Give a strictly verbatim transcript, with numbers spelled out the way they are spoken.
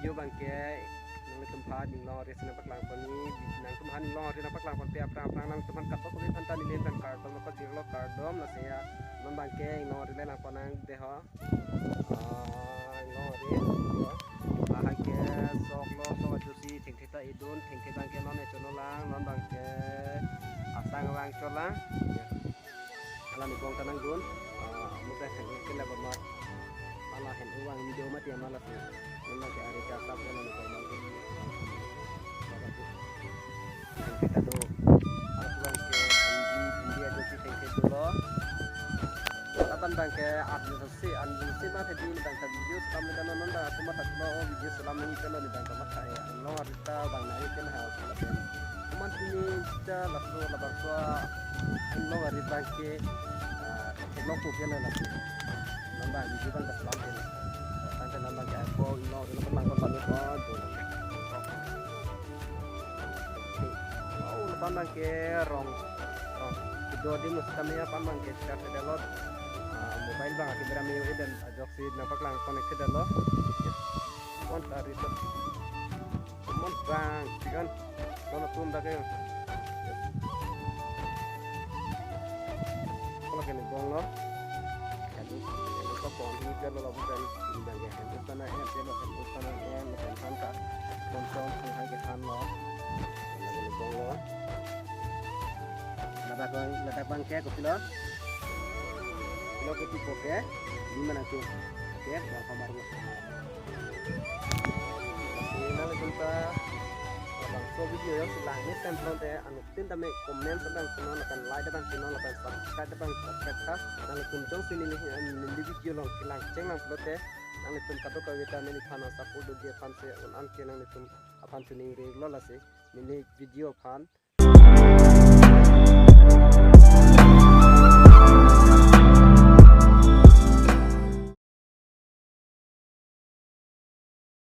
Video abangke nanglitum aphan inglong ari si nangpaklang ponji, nangtum aphan inglong ari nangpaklang ponpe aphrang aphrang nangtum aphan katok kopi aphan ta neli pen kardom nangpajirlo, kardom. Lasi ya non abangke inglong ari le nangpon nang dei ho. Ah, inglong ari. Lahai ke sok lo, sok ajoksi thengthe ta idun, thengthe abangke non echonlo lang, non abangke asang vangchot lang. Ya. Hala ni bong ta nangdun. Ah, muka thengthe ke la bama. Hala hen uang video mati ama lasi. Non abangke ari ke asap ke non ni bong abangke. Thengthe ta do. Alang abangke andi, andi ajoksi thengthe dolo. Lapen abangke arjusi, arjusi ma thedi ni abangke video selam ni dano non abangke matha lo, video selam ni kelo ni abangke matha ya. Inglong ari ta abang nai ken ha. Lapen komat pini ta laso labangso inglong ari abangke, ah, theklong po kelo lasi. Non abang video abangke selam kelo. Tangte non abangke ako inglong ari nangpaklang ponji ko do. Oh, lapen abangke rong, rong kedo adim lo sitame aphan abangke share thedetlo. Ah, mobile abang aki bera me eden ajoksi nangpaklang connect thedetlo. Mon ta risot. Mon bang, chikan. Kono tum dak ke. Kono ke ni bong lo. Kan, kan ko pon ni ke lo lo bukan. Ini abangke kan sana ya, dia lo kan sana ya, lo kan sana. Mon cong, hai ke han lo. Ini bong lo. Ladak abang, ladak abangke kopilo? Lo kopi po ke? Ini mana tu? Oke, bang kamar mo. Ini nanglitum ta labangso video ya selang ni sample te anuttin tame comment abang pinon lapen like abang pinon lapen subscribe abang subscribe ta. Nanglitum jongsi neli, neli video along kelang cheng lang pulote nanglitum kadokave ta neliphan support doji aphan si un-an ke nanglitum aphan choningri lo lasi. Neli video aphan